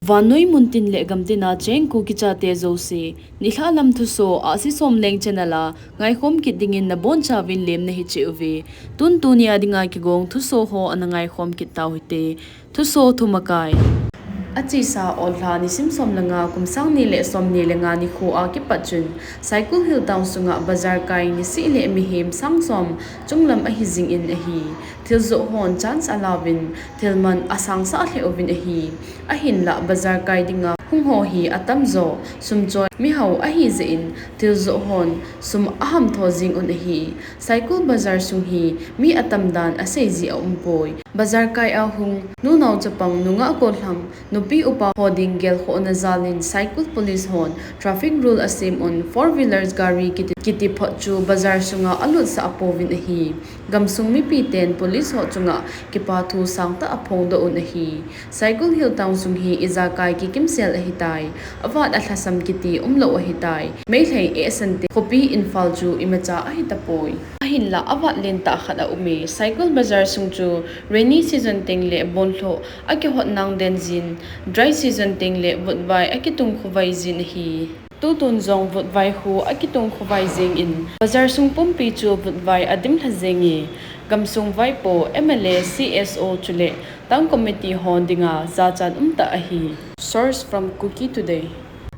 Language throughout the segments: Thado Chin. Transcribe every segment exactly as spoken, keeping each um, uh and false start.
Vannoi muntin le gamtina cheng Kuki chate jouse, nilhah lam thusoh Ahsi Somleng channel a ngaikhom kit dingin nabonchauvin lemna hiche uve. Tun tunia dinga kigong thusoh ho ana ngaikhom kit tau hite. Thusoh thumakai. Achesa Ollha nisim som le nga, kum sang ni le som ni le nga nikho a kipat chun, Saikul Hill Town sunga bazar kai nisih le mihem sang som chunglam ahi jingin ahi. Thil joh hon chance alauvin, thil man asangsah lheh uvin ahi. Ahinlah bazar kai dinga hung ho hi atamjo, sumchoi mihao ahi jeh in, thil joh hon sum aham tho jing un ahi. Saikul bazar sung hi mi atam dan asei ji aumpoi. Bazar kai a hung nunao chapang, nungah gollhang, nupi upa ho ding gelkhohna jalin Saikul police hon traffic rule asem un, four wheelers gari kiti, kiti phot chu bazar sunga alutsah pouvin ahi. Gamsung mipiten police ho chunga kipa thu sangtah aphongdoh un ahi. Saikul Hill Town sung hi ijakai kikimsel ahitai. Avat alhasam kiti umlou ahitai. Meitei ehsante khopi Imphal chu imacha ahitapoi. Ahinlah avat lentah khat aume. Saikul bazar sung chu rainy season teng le bonlhoh akihot nang den jin, dry season teng le vutvai akitung khovai jin ahi. Tutun jong vutvai khu akitung khovai jengin, bazar sung pumpi chu vutvai adimlha jenge. Gamsung vaipo, M L A, C S O chule town committee ho dinga jachat umtah ahi. Source from Kuki Today.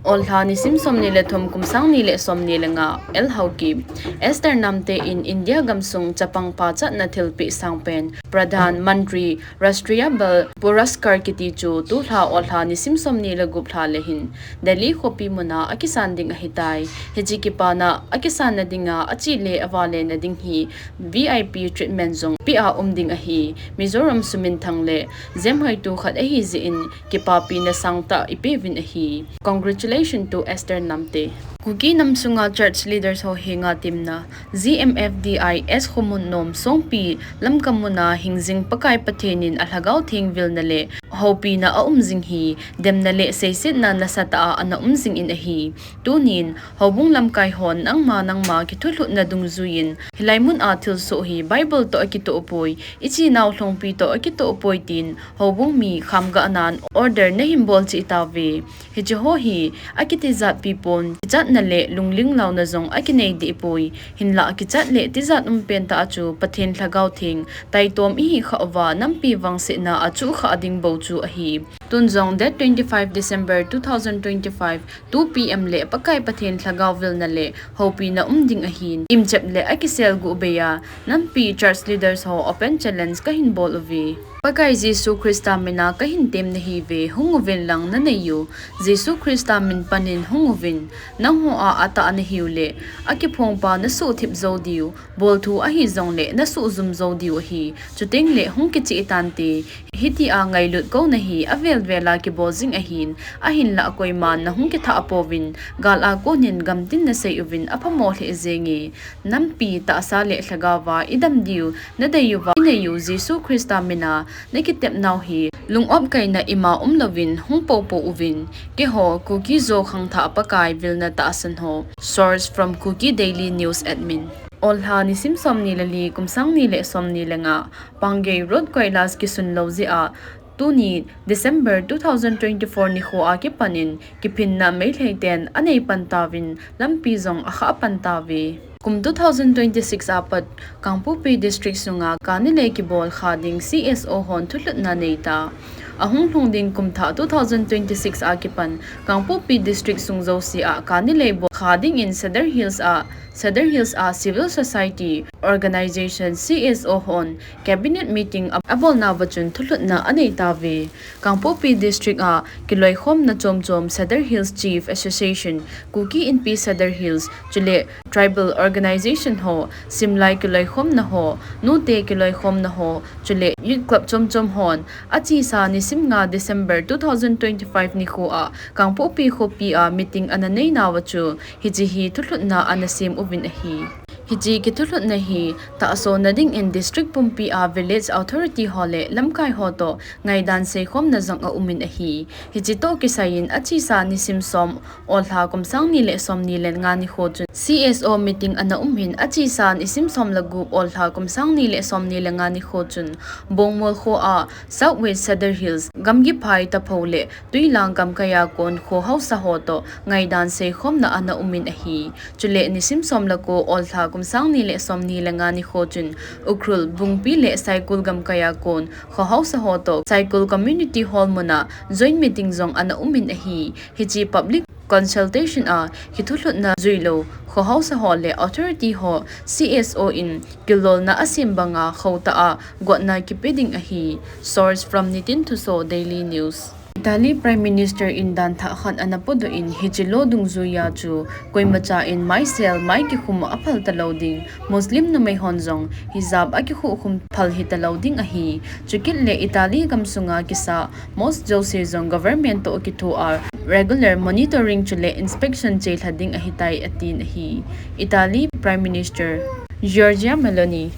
Ollha nisim som ni le thum, kum sang ni le som ni le nga, L Haokip. Esther Namte in India gamsung chapang pachatna thilpeh sangpen, Pradhan Mantri Rashtriya Bal Puraskar kiti chu tulha Ollha nisim som ni le gup lha le hin Delhi khopi muna akisan ding ahitai. Hiche kipana akisanna dinga ache le avale na ding hi V I P treatment jong pea um ding ahi. Mizoram suminthang le jemhoitu khat ahi jeh in kipapina sangtah ipeuvin ahi. Congratulations to Esther Namte. Kuki nam sunga church leaders ho henga temna. G M F D I S Khomunnom Songpi Lamka muna hingjing Pakai Pathen in alhagao theng vilna le houpina aum jing hi, demna le seisetna nasatah a ana um jingin ahi. Tunin, houbung lamkai hon nangma nangma kithulhutna dungjuiyin, hilai muna thilsoh hi Bible toh akitoh poi, ichinao lhongpi toh akitoh poi tin, houbung mi khamgahnan order nahin bol cheh tauve. Hiche ho hi akitijatpi pon, kichatna le lungling launa jong akinei deh poi. Hinlah kichat le tijat um pentah a chu Pathen lhagao theng taitom ihi khah uva, nampi vangsetna a chuh khah ding bou chu ahi. Tun jong date twenty-five December two thousand twenty-five, two P M le Pakai Pathen lhagao vilna le houpina um ding ahin, imchep le akisel guh bei a, nampi church leaders ho open challenge kahin bol uve. Pakai Jesu Christa mina kahin tem nahiuve, hung uvin lang nanei u. Jesu Christa min panin hung uvin, nangho a atah nahiu le, akiphongpa nasuhthip jou diu, bolthu ahi jongle nasuhjum jou diu ahi. Chuteng le hung kicheh tante, hitia ngailut kouna hi avel vel a kibol jing ahin, ahinlah koiman nahung kithah pouvin, gal a konin gamtin nasei uvin aphamo lheh jenge. Nampi tahsa le lhagao va idam diu, nadei uva, inei u Jesu Christa mina nakitep nau hi, lung-op kaina ima umlouvin hung poupou uvin. Keiho, Kuki Zo khangthah Pakai vilna tahsan ho. Source from Kuki Daily News Admin. Ollha nisim som ni le li, kum sang ni le som ni le nga, Pangei Road koilas kisun lou jeh a, tuni December two thousand twenty-four nikho a kipanin, kiphinna Meitei ten anei pan tauvin, lampi jong akhah pan tauve. Kum two thousand twenty-six a pat Kangpokpi District sunga kani le kibol kha ding C S O hon thulhutna nei ta. Ahung lhung ding kum thah two thousand twenty-six a kipan Kangpokpi District sung jouse a kani le bol kha dingin Sadar Hills a, Sadar Hills a Civil Society Organization, C S O hon Cabinet meeting a, abolnauva chun thulhutna anei tauve. Kangpokpi District a kiloikhomna chom chom Sadar Hills Chief Association, Kuki Inpi Sadar Hills, chule Tribal Organization ho, simlai kiloikhomna ho, nute kiloikhomna ho, chule Youth Club chom chom hon, achesa nisim nga December two thousand twenty-five nikho a, Kangpokpi khopi a meeting ana neinauva chu, hiche hi thulhutna ana sem uvin ahi. Hiche kithulhutna hi tahsona dingin district pumpi a village authority ho le lamkai ho toh ngaidan seikhomna jong aumin ahi. Hiche toh kisaiyin achesa nisim som Ollha kum sang ni le som ni le nga nikho chun C S O meeting ana um in achesa nisim som le gup Ollha kum sang ni le som ni le nga nikho chun Bongmol kho a South West Sadar Hills, Gamgiphai, Tapho le Tuilang gamkaiya kon kho haosa ho toh ngaidan seikhomna ana umin ahi. Chule nisim som le ko Ollha kum sang ni le som ni le nga nikho chun Ukhrul, Bungpi le Saikul gamkaiya kon kho haosa ho toh Saikul Community Hall muna joint meeting jong ana umin ahi. Hiche public consultation a kithulhutna juilou kho haosa ho le authority ho C S O in kilolna asem banga khotah a gotna kipe ding ahi. Source from Nitin Thuso, Daily News. Italy Prime Minister in dan thah khat ana podoh in hiche lo dungjuiya chu koimacha in maisel mai kikhum aphal talou ding, Muslim numei hon jong hijab akikhukhum phal hitalou ding ahi. Chukit le Italy gamsunga kisa mosque jouse jong government toh kithoa regular monitoring chule inspection chelha ding ahitai atin ahi. Italy Prime Minister Giorgia Meloni.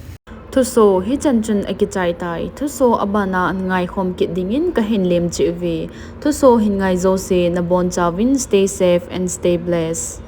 Thuso hichan chun akichai tai. Thuso abana ngaikhom kit dingin kahin lemcheh uve. Thuso hin ngai jouse nabonchauvin stay safe and stay blessed.